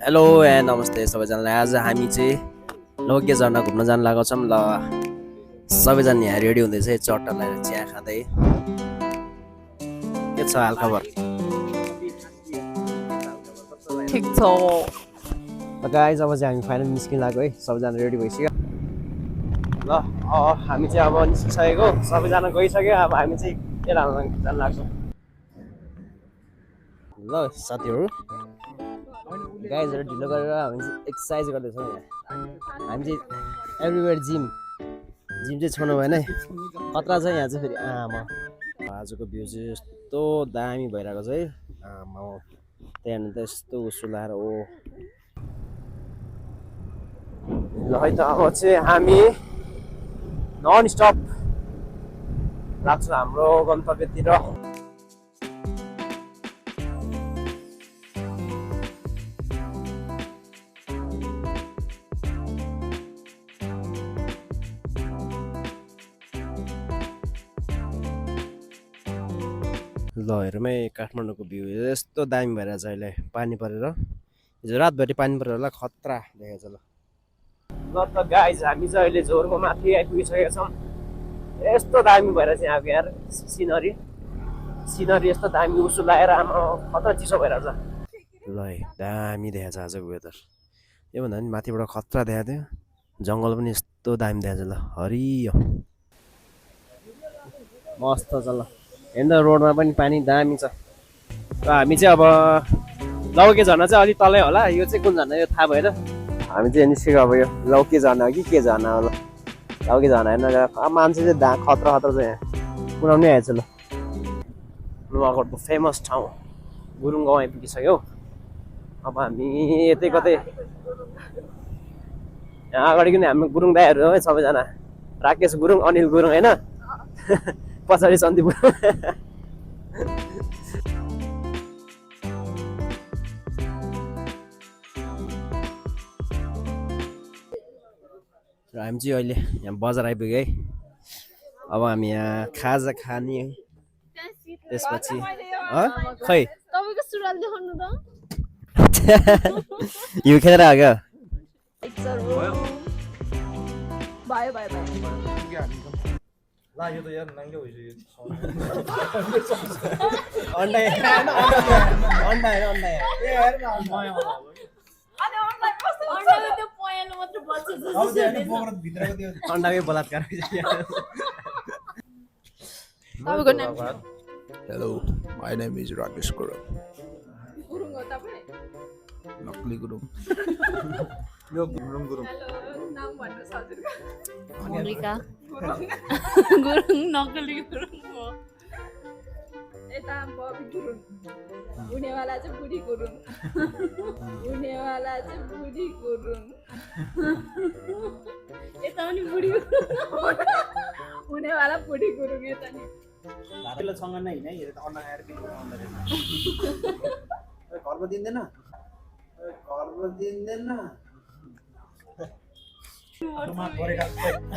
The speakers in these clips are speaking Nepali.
हेलो एन्ड नमस्ते सबैजनालाई। आज हामी चाहिँ लोके झर्ना घुम्न जान लागेको छौँ। ल सबैजना यहाँ रेडी हुँदैछ चट्टा लगाएर चिया खाँदै। के छ हालखबर? ठिक छ। गाइज अब चाहिँ हामी फाइनल निस्किन लाग्यो है। सबैजना रेडी भइसक्यो। ल हामी चाहिँ अब निस्किसकेको, सबैजना गइसक्यो। अब हामी चाहिँ के जान लाग्छौँ। ल साथीहरू, गाइजहरू ढिलो गरेर हामी चाहिँ एक्सर्साइज गर्दैछौँ यहाँ। हामी चाहिँ एभ्रिवेयर जिम चाहिँ छोड्नु भएन है। खतरा छ यहाँ चाहिँ फेरि। आमा आजको भ्यू चाहिँ यस्तो दामी भइरहेको छ है। आमा त्यहाँनिर त यस्तो उसुलाएर ओ ल है त। अब चाहिँ हामी नन स्टप लाग्छौँ हाम्रो गन्तव्यतिर। ल हेरौँ है काठमाडौँको भ्यू यस्तो दामी भइरहेछ अहिले पानी परेर। हिजो रातभरि पानी परेर होला खतरा देखेको छ। ल त गाइज हामी चाहिँ अहिले झोरको माथि आइपुगिसकेका छौँ। यस्तो दामी भइरहेछ यहाँको यार सिनरी यस्तो दामी उसु लगाएर आमा खतरा चिसो भइरहेछ। ल है दामी देखाएको छ आजको वेदर। योभन्दा पनि माथिबाट खतरा देखाएको थियो। जङ्गल पनि यस्तो दामी देखाएको छ। ल हरियो मस्त छ। ल हेर्दा रोडमा पनि पानी दामी छ। र हामी चाहिँ अब लौके झर्ना चाहिँ अलिक तलै होला। यो चाहिँ कुन झर्ना यो थाहा भएन। हामी चाहिँ निस्केको अब यो लौके झर्ना हो कि के झर्ना होला। लौके झर्ना हेर्न मान्छे चाहिँ खतरा छ यहाँ पुऱ्याउनै आएछ। ल नुवाकोटको फेमस ठाउँ गुरुङ गाउँ आइपुगिसक्यो। अब हामी यतै कतै यहाँ अगाडि पनि हाम्रो गुरुङ दाइहरू है सबैजना। राकेश गुरुङ, अनिल गुरुङ होइन, पछाडि सन्दीप गुरुङ। र हामी चाहिँ अहिले यहाँ बजार आइपुग्यो है। अब हामी यहाँ खाजा खाने है। त्यसपछि खै तपाईको सुरुवात देखाउनु त। यो खेलेर आयो क्या। भयो लाग्यो त यार नाङ्गे भइसक्यो। अन्डा अन्डाकै बलात्कार। तपाईको नाम? Hello, my name is Rakesh Gurung. Gurung हो तपाई? नक्कली गुरुङ। यो गुरुङ गुरुङ। हेलो, नाम भन्नु सजिलो। मोनिका गुरुङ नक्कली गुरुङ हो। यता बबी गुरुङ। हुनेवाला चाहिँ बुढी गुरुङ। हुनेवाला चाहिँ बुढी गुरुङ। यता पनि बुढी गुरुङ। हुनेवाला बुढी गुरुङ यता नि। सँग नै हिँडे हेरे त अन्डा खाएर पिरो आउँदा रहेछ। घरमा दिँदैन मा परेका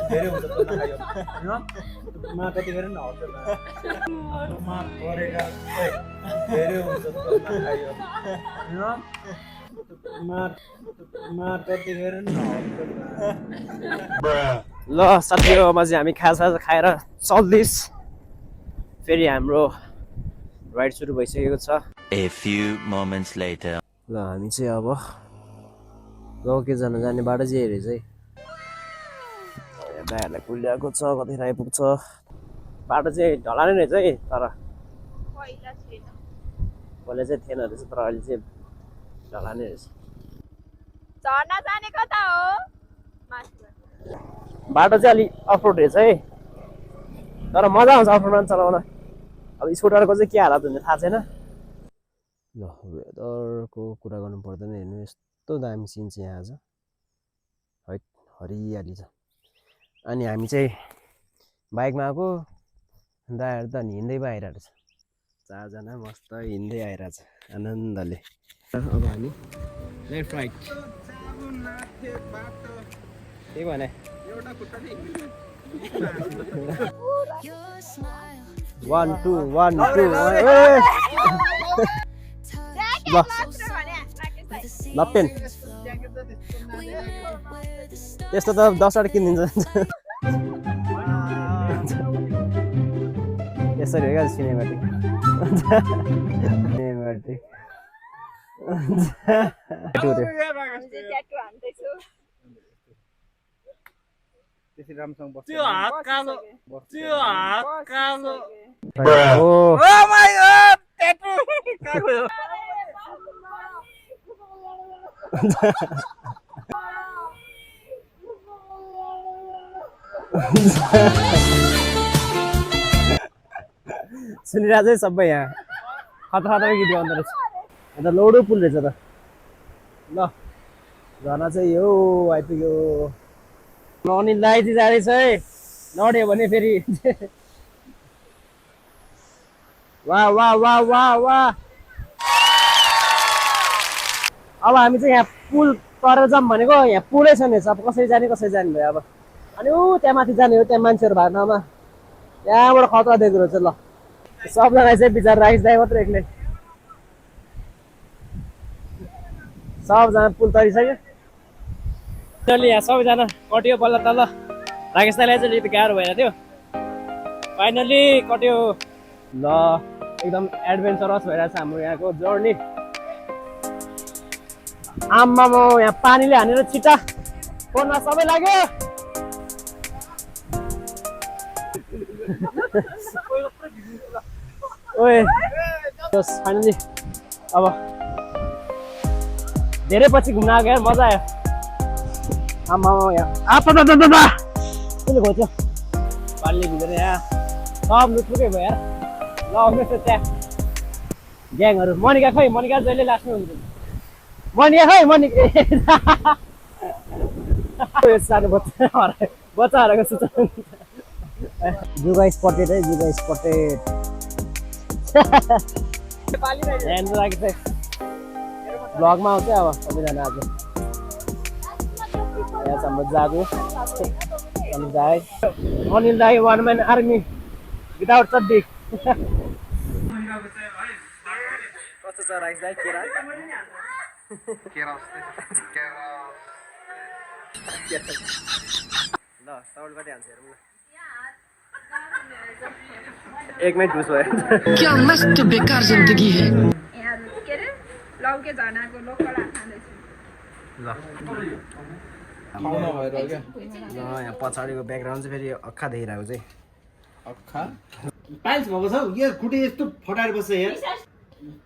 धेरै हुन्छ त नखायो मा कतिखेर नि हट्छ मा परेका धेरै हुन्छ त नखायो मा कतिखेर नि हट्छ। ल साथीहरूमा चाहिँ हामी खाजा खाएर चल्दैछ। फेरि हाम्रो राइड सुरु भइसकेको छ। A few moments later. ल हामी चाहिँ अब लौके जान जाने बाटो चाहिँ हेरेछ है। दाइहरूलाई कुलिरहेको छ, कति आइपुग्छ। बाटो चाहिँ ढलानै रहेछ है, तर पहिला चाहिँ थिएन रहेछ, तर अहिले चाहिँ ढलानै रहेछ। झर्ना जाने कता हो? बाटो चाहिँ अलिक अफरोड रहेछ है, तर मजा आउँछ अफरोडमा चलाउन। अब स्कुटरको चाहिँ के हालत हुन्छ थाहा छैन। ल वेदरको कुरा गर्नु पर्दैन। हेर्नु यस्तो दामी सिन चाहिँ यहाँ छ है, हरियाली छ। अनि हामी चाहिँ बाइकमा आएको, दाइहरू त हिँड्दै पो आइरहेको छ। 4 जना मस्त हिँड्दै आइरहेछ आनन्दले। अब हामी लेफ्ट राइट के भने 1 2 1 2 ल लप्पेन त्यस्तो त 10 वटा किनिदिन्छ यसरी हो क्या सिनेमेटिक सिनेमेटिक ट्याटु हान्दैछु त्यसरी राम्रोसँग बस्छ त्यो हात कालो ओ सुनिरहेको चाहिँ सबै यहाँ खतरा खतरा गीत गाउँदो रहेछ अन्त लौडो पुल रहेछ त ल झर्ना चाहिँ यो आइपुग्यो अनिललाई चाहिँ जाँदैछ है नड्यो भने फेरि वाह वाह वाह वाह वाह अब हामी चाहिँ यहाँ पुल तरेर जाऊँ भनेको यहाँ पुलै छैन अब कसरी जाने भयो अब अनि ऊ त्यहाँ माथि जाने हो त्यहाँ मान्छेहरू भएको ठाउँमा त्यहाँबाट खतरा दिएको रहेछ ल सबजना चाहिँ बिचार राइस दाइ मात्र एक्लै सबजना पुल तरिसक्यो चलि यहाँ सबैजना कट्यो बल्ल तल राकेश दाइलाई चाहिँ अलिकति गाह्रो भएर थियो फाइनली कट्यो ल एकदम एडभेन्चरस भइरहेछ हाम्रो यहाँको जर्नी आम्मामा यहाँ पानीले हानेर छिट्टा फोनमा सबै लाग्यो ओए फाइनली अब धेरै पछि घुम्न आएको यार मजा आयो आम्मामा यहाँ कसले घोच्यो पानीले भिजेर यहाँ सब लुटुकै भयो यार ल आउनुहोस् त्यहाँ ग्याङहरू मनिका खै मनिका जहिले लास्टमा हुन्छ मनिका खै मनिका सानो बच्चा हराएको सुच जुगा स्पटेड है जुगा स्पटेड ब्लगमा आउँछ अब सबैजना आज यहाँ हाम्रो जागो जाए अनिल दाई वान म्यान आर्मी विदाउट चड्डी कस्तो छ राइस दाई केरा ल तपाईँबाट हान्छ हेरौँ न एक मिनट घुस भयो क्या मस्त बेकार जिंदगी है यहाँ के अरे लौके झर्नाको लोकल हात खाँदैछु ल यहाँ पछाडिको ब्याकग्राउन्ड चाहिँ फेरि अक्खा देखिरहेको चाहिँ पाइल्स भएको छ यो खुट्टे यस्तो फटाएर बस्छ यार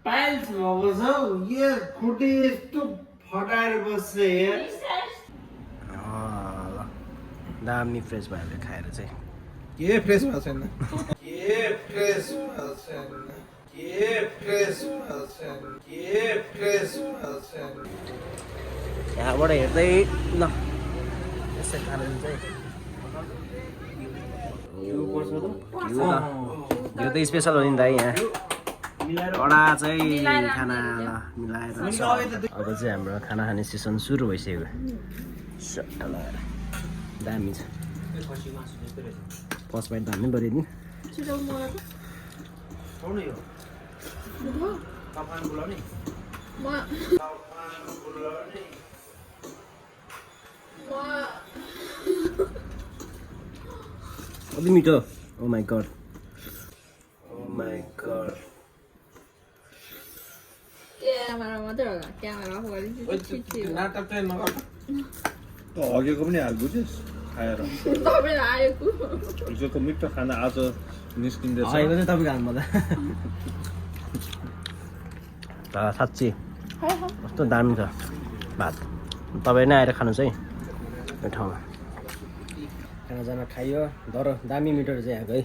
पाइल्स भएको छ यो खुट्टे यस्तो फटाएर बस्छ यार दामी फ्रेस भयो खाएर चाहिँ के फ्रेस भएको छैन यहाँबाट हेर्दै ल यसै खानु चाहिँ यो त स्पेसल हो नि दाइ यहाँ कडा चाहिँ खाना मिलाएर अब चाहिँ हाम्रो खाना खाने सेसन सुरु भइसक्यो दामी छ फर्स्ट बाइट धान्नै पऱ्यो नि अति मिठो ओ माई गड क्यामेरा मात्रै होला क्यामेरा अफ गरिदिन्छु हगेको पनि हाल बुझिस् खाएर तपाईँलाई आएको हिजोको मिठो खाना आज निस्किँदैछ आएको चाहिँ तपाईँको हातमा त साँच्ची कस्तो दामी छ भात तपाईँ नै आएर खानुहोस् है यो ठाउँमा खानाजाना खाइयो तर दामी मिठो चाहिँ यहाँको है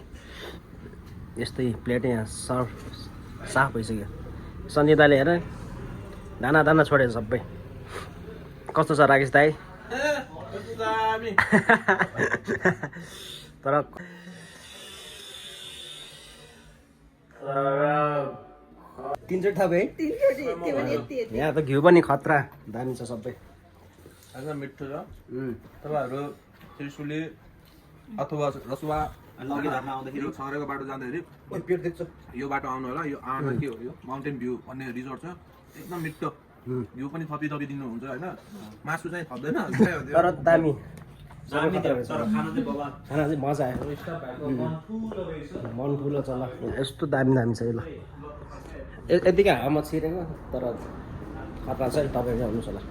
यस्तै प्लेट यहाँ साफ भइसक्यो सञ्जिताले हेर दाना दाना छोडेर सबै कस्तो छ राकेश दाई तर तिनचोटि थप है यहाँ त घिउ पनि खतरा दामी छ सबै मिठो छ तपाईँहरू त्रिशुली अथवा रसुवा आउँदाखेरि छरेको बाटो जाँदाखेरि यो बाटो आउनु होला यो आमा के हो यो माउन्टेन भ्यू भन्ने रिजोर्ट छ एकदम मिठो यो पनि थपी दिनुहुन्छ होइन मासु चाहिँ थप्दैन तर दामी दामी थियो, तर खाना चाहिँ बबा खाना चाहिँ मजा आयो स्टप भएको मन ठुलो रहेछ। मन ठुलो छ ल यस्तो दामी दामी छ ल यतिकै हावामा छिरेको तर खतरा चाहिँ तपाईँको आउनुहोस् होला